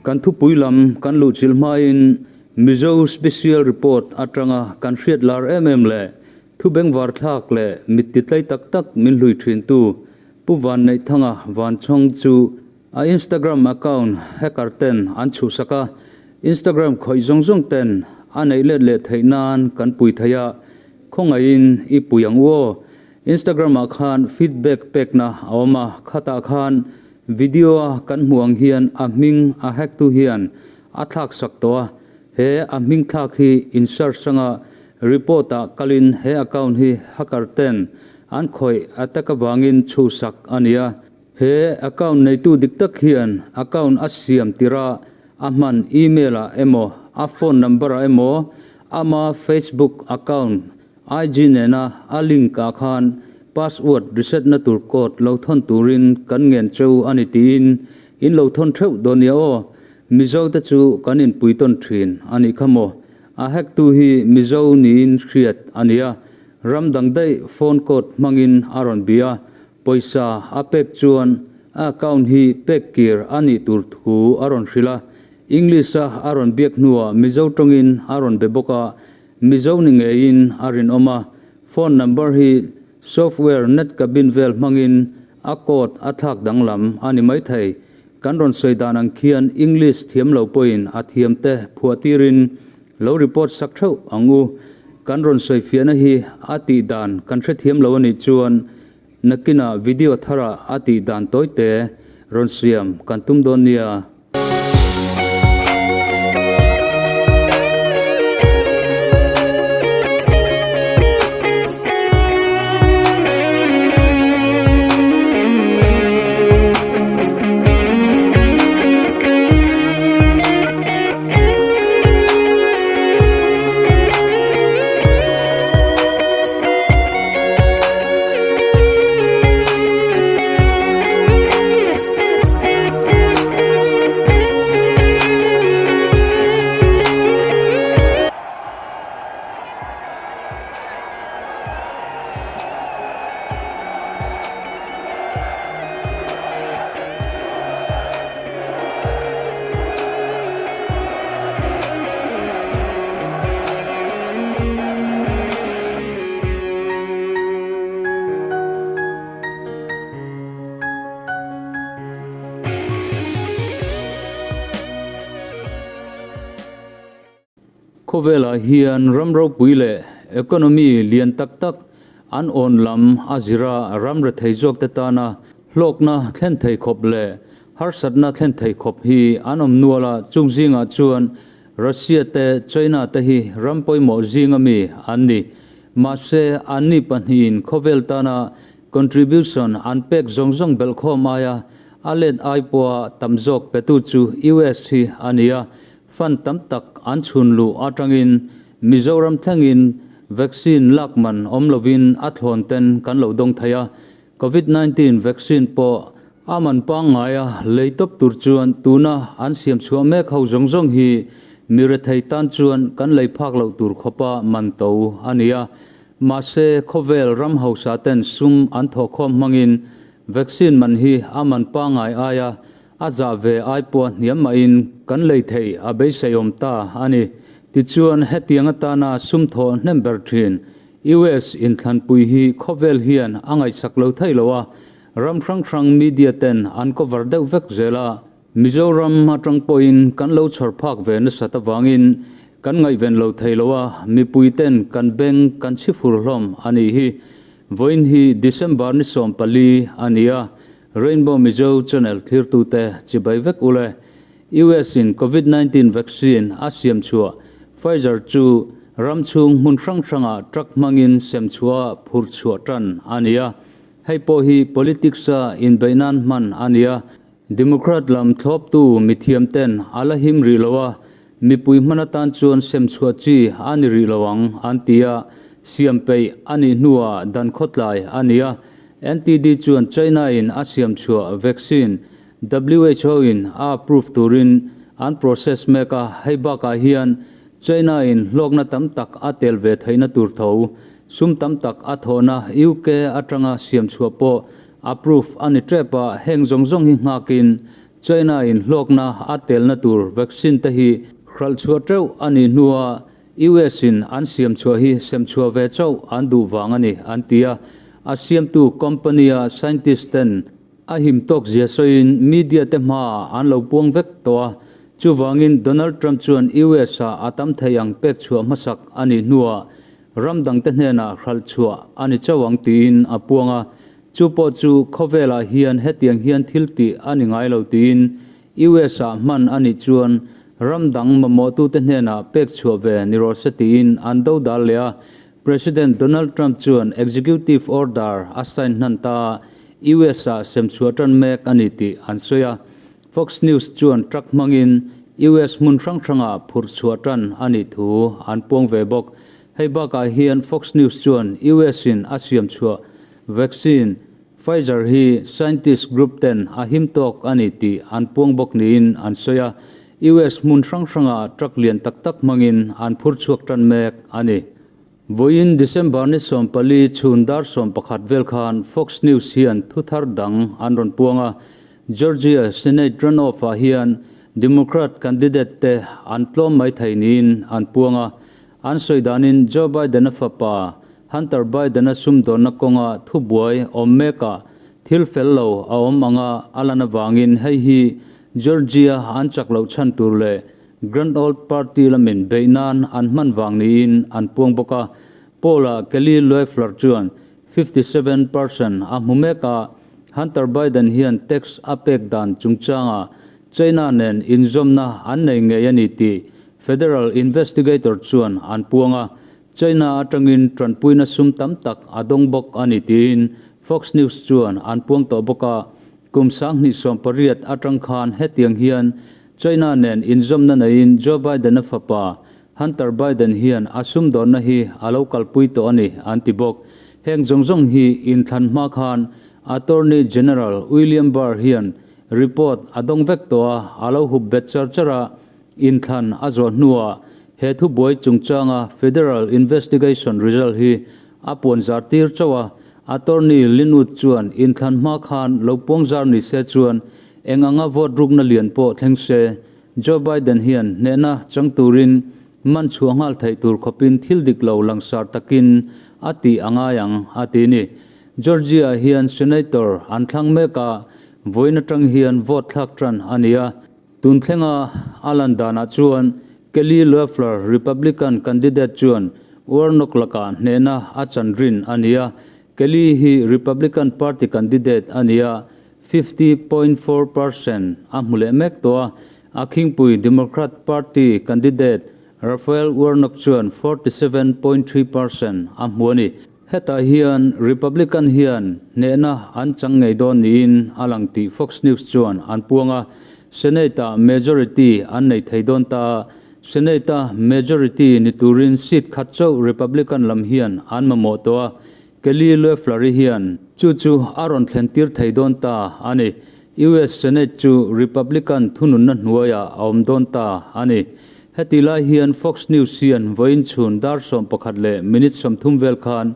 Kan thupui lam kan luhchilh hmain Mizo Special Report atanga kan hriat lar em em leh thu bengvar thlak leh mit titlai tak tak min hlui thintu Pu Vanneihthanga Vanchhawng chu a Instagram account hacker ten an chhuhsak a, Instagram khawih zawng zawng ten a neih let leh theih nan kan pui thei a, khawngaihin i pui ang u aw. Instagram ah khan feedback pekna a awm a, khatah khan video a kan hmuh ang hian a hming a hack tu hian a thlak sak tawh a, he a hming thlak hi in search anga report ah kalin he account hi hacker ten an khawih attack avangin chhuhsak a ni a. He account neitu dik tak hian account a siam tirh a a hman email ah emaw a phone number ah emaw ama Facebook account IG nena a link ah khan password reset na tur code lo thawn turin kan ngen cheu a ni tiin in lo thawn theuh dawn nia aw. Mizo te chu kan inpui tawn thin a nih kha maw. A hack tu hi Mizo niin hriat a ni a, ram dang daih phone code hmangin a rawn bia a, Pawisa a pek chuan a account hi pek kir a nih tur thu a rawn hrilh a, English-a a rawn biak hnuah Mizo tawngin a rawn be bawk a, Mizo ni ngeiin a rinawm a, phone number hi software net cabin vel hmangin a code a thlak danglam a ni maithei. Kan rawn sawi dan ang khian English thiam lo pawhin a thiam te phuah tirin lo report sak theuh ang u. Kan rawn sawi fiahna hi a tih dan kan hrethiam lo a nih chuan Nakinah video tharah a tih dan tawite rawn siam kan tum dawn nia. Khawvelah hian ram ropui leh economy lian tak tak an awn lam a zira ram rethei zawkte tana hlawkna thlen thei khawp leh harsatna thlen thei khawp hi an awm nual a, chung zingah chuan Russia te China te hi ram pawimawh zinga mi an ni. Mahse, anni pahnihin khawvel tana contribution an pek zawng zawng belhkhawm aia a let ai pawha tam zawk petu chu US hi a ni a, fund tam tak an chhun luh atangin Mizoram thlengin vaccine lak man awm lovin a thlawn ten kan lo dawng thei a, Covid 19 vaccine pawh a man pangngai a lei tawp tur chuan tuna an siam chhuah mek ho zawng zawng hi mi rethei tan chuan kan lei phak loh tur khawpa man to a ni a. Mahse, khawvel ram hausa ten sum an thawhkhawm hmangin vaccine man hi a man pangngai aia a zah ve ai pawh hniam mahin kan lei theih a beiseiawm ta a ni. Tichuan, hetiang atana sum thawh hnem ber thin US inthlanpui hi khawvel hian a ngaihsak lo thei lo a, ram hrang hrang media ten an cover deuh vek zel a, Mizoram atang pawhin kan lo chhawr phak ve nasat avangin kan ngaihven lo thei lo a, mipui ten kan beng kan chhi fur hlawm a nih hi. Vawiin hi December ni 14 a ni a, Rainbow Mizo channel thlirtute chibai vek ule. US in Covid 19 vaccine a siam chhuah Pfizer chu ram chhung hmun hrang hrangah truck hmangin sem chhuah a phur chhuah tan a ni a. Hei pawh hi politics a inbeih nan hman a ni a. Democrat lam thlawptu mithiam ten a la him rih lo a, mipui hman atan chuan sem chhuah chi a ni rih lo ang an ti a, siam peih a nih hnuah dan khawtlai a ni a. NTD chuan China in a siam chhuah vaccine WHO in a approve turin an process mek a, hei bakah hian China in hlawkna tam tak a tel ve theihna tur tho, sum tam tak a thawhna UK atanga siam chhuah pawh approve a ni tep a, heng zawng zawng hi nghakin China in hlawkna a telna tur vaccine te hi hralh chhuah teuh a nih hnua US in an siam chhuah hi sem chhuah ve chauh an duh vang a ni an ti a. A siamtu company a scientist ten a him tawk zia sawiin media te hmaah an lo puang vek tawh a. Chuvangin Donald Trump chuan US ah a tam thei ang pek chhuah hmasak a nih hnuah ram dangte hnenah hralh chhuah a ni chauh ang tiin a puang a. Chu pawh chu khawvelah hian hetiang hian thil tih a ni ngai lo tiin US ah hman a nih chuan ram dang mamawhtute hnenah pek chhuah ve ni rawh se tiin an do dal leh a. President Donald Trump chuan executive order a sign hnan ta a, US ah sem chhuah tan mek a ni tih an sawi a. Fox News chuan truck hmangin US hmun hrang hrangah phurh chhuah tan a nih thu an puang ve bawk. Hei bakah hian Fox News chuan US in a siam chhuah vaccine Pfizer hi scientist group ten a him tawk a ni tih an puang bawk niin an sawi a. US hmun hrang hrangah truck lian tak tak hmangin an phur chhuak tan mek a ni. Vawiin December ni 14 chhun dar 11 vel khan Fox News hian thu thar dang an rawn puang a. Georgia Senate runoff ah hian Democrat candidate te an tlawm mai thei niin an puang a. An sawi danin Joe Biden-a fapa Hunter Biden-a sumdawnna kawnga thubuai awm mekah thil fel lo a awm anga a lan avangin hei hi Georgia an chak loh chhan tur leh Grand Old Party lamin beih nan an hman vang niin an puang bawk a. Poll-ah Kelly Loeffler chuan 57% a hmu mek a, Hunter Biden hian tax a pek dan chungchangah China nen inzawmna an nei ngei a ni tih Federal investigator chuan an puang a, China atangin tanpuina sum tam tak a dawng bawk a ni tiin Fox News chuan an puang tawh bawk a. Kum 2018 atang khan hetiang hian China nen inzawmna neiin Joe Biden-a fapa Hunter Biden hian a sumdawnna hi a lo kalpui tawh a ni an ti bawk. Heng zawng zawng hi inthlan hma khan Attorney General William Barr hian report a dawng vek tawh a, a lo hup bet char char a. Inthlan a zawh hnuah he thubuai chungchanga federal investigation result hi a puan zar tir chauh a, Attorney Lin Wood chuan inthlan hma khan lo puang zar ni se chuan eng anga vote rukna lian pawh thleng se Joe Biden hian hnehna chang turin man chhuah nghal theih tur khawpin thil dik lo langsar takin a tih a ngai ang a ti ni. Georgia hian Senator an thlang mek a, vawiin atang hian vote thlak tan a ni a. Tun thlenga a lan danah chuan Kelly Loeffler, Republican candidate chuan Warnock lakah hnehna a chan rin a ni a. Kelly hi Republican Party candidate a ni a, 50.4% a hmu leh mek tawh a. A khingpui Democrat Party candidate Raphael Warnock chuan 47.3% a hmu a ni. Hetah hian Republican hian hnehna an chang ngei dawn niin a lang tih Fox News chuan an puang a, Senate-ah majority an nei thei dawn ta a, Senate-a majority ni turin seat khat chauh Republican lam hian an mamawh tawh a, Kelly Loeffler-i hian chu chu a rawn thlen tir thei dawn ta a ni. US Senate chu Republican thununna hnuaiah a awm dawn ta a ni. Heti lai hian Fox News hian vawiin chhun dar 11 leh minute 30 vel khan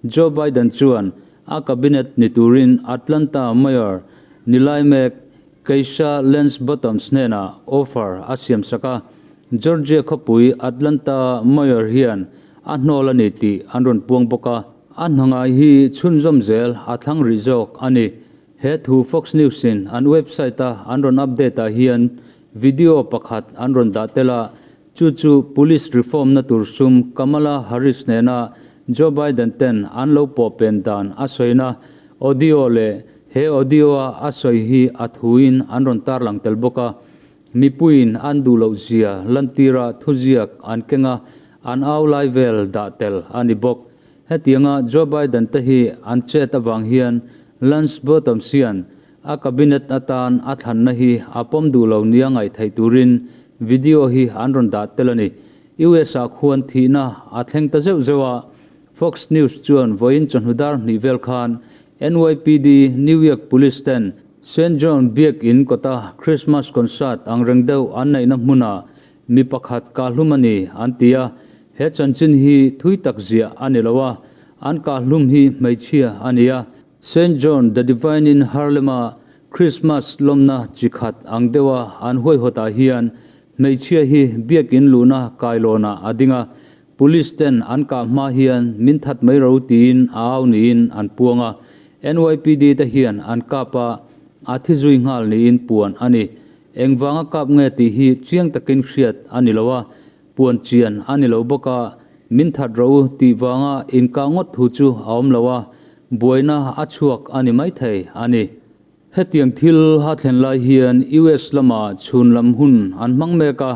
Joe Biden chuan a cabinet ni turin Atlanta Mayor ni lai mek Keisha Lance Bottoms hnenah offer a siamsak a, Georgia khawpui Atlanta Mayor hian a hnawl a ni tih an rawn puang bawk a. A hnangai hi chhunzawm zel a thlang rih zawk a ni. He thu Fox News in an website a an rawn update ah hian video pakhat an rawn dah tel a, chu chu police reform na tur sum Kamala Harris nena Joe Biden ten an lo pawh pen dan a sawina audio leh he audio a a sawi hi a thuin an rawn tarlang tel bawk a. Mipuiin an duh loh zia lantira thuziak an keng a, an au lai vel dah tel a ni bawk. Hetianga Joe Biden te hi an chet avang hian Lance Bottoms hian a cabinet atan a thlanna hi a pawm duh lo nia ngaih theih turin video hi an rawn dah tel a ni. US ah khuan thihna a thleng ta zeuh zeuh a, Fox News chuan vawiin chawhnu dar hnih vel khan NYPD, New York Police ten Saint John Biak In kawta Christmas concert angreng deuh an neihna hmunah Mi pakhat kahlum a ni, an ti a. He chanchin hi thui tak ziah a ni lo a, an kahlum hi hmeichhia a ni a. Saint John the Divine in Harlem-a Krismas lawmna chi khat ang deuha an huaihawtah hian hmeichhia hi biakin luhna kailawnah a ding a, Police ten an kah hma hian min that mai ro tiin a au niin an puang a, NYPD te hian an kap a, a thi zui nghal niin puan a ni. Engvanga kap nge tih hi chiang takin hriat a ni lo a, puan chian a ni lo bawk a, min that ro tih vanga inkah ngawt thu chu a awm lo a, buaina a chhuak a ni maithei a ni. Hetiang thil a thlen lai hian US lama chhun lam hun an hmang mek a,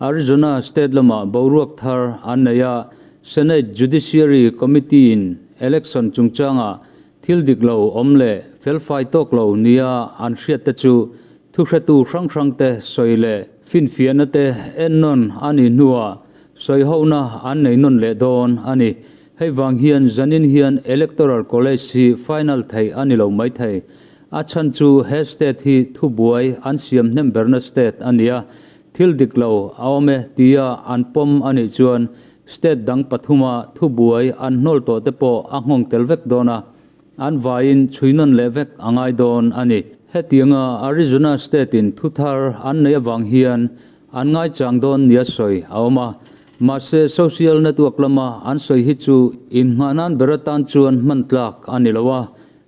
Arizona state lama boruak thar an nei a, Senate Judiciary Committee-in election chungchanga thil dik lo awm leh felfai tawk lo nia an hriat te chu thuhretu hrang hrangte sawi leh finfiahna te ennawn a nih hnuah sawihona an nei nawn leh dawn a ni. Hei vang hian zanin hian Electoral College hi final theih a ni lo maithei. A chhan chu he state hi thubuai an siam hnem berna state a ni a, thil dik lo a awm e tia an pawm a nih chuan state dang pathuma thubuai an hnawl tawh te pawh a nghawng tel vek dawn a, an vaiin chhui nawn leh vek a ngai dawn a ni. Hetianga Arizona state in thuthar an neih avang hian an ngaichang dawn nia sawi a awm a, Mahse, social network lama an sawi hi chu innghah nan ber atan chuan hman tlak a ni lo a.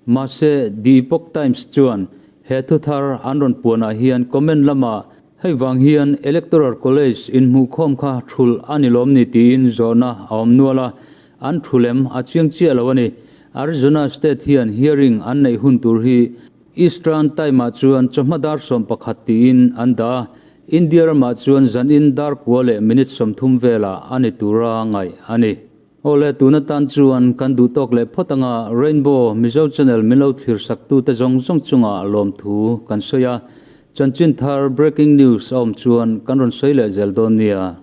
Mahse, The Epoch Times chuan he thuthar an rawn puanah hian comment lama hei vang hian Electoral College inhmuhkhawm kha thulh a ni lawm ni tiin zawhna a awm nual a, an thu lem a chiang chiah lo a ni. Arizona state hian hearing an neih hun tur hi Eastern Time-ah chuan chawhma dar 11 tiin an dah a, India ramah chuan zanin dar kua leh minute 30 velah a ni tura ngaih a ni. Awle, tun atan chuan kan duh tawk leh phawt anga Rainbow Mizo Channel min lo thlir saktute zawng zawng chungah lawmthu kan sawi a, chanchin thar breaking news a awm chuan kan rawn sawi leh zel dawn nia.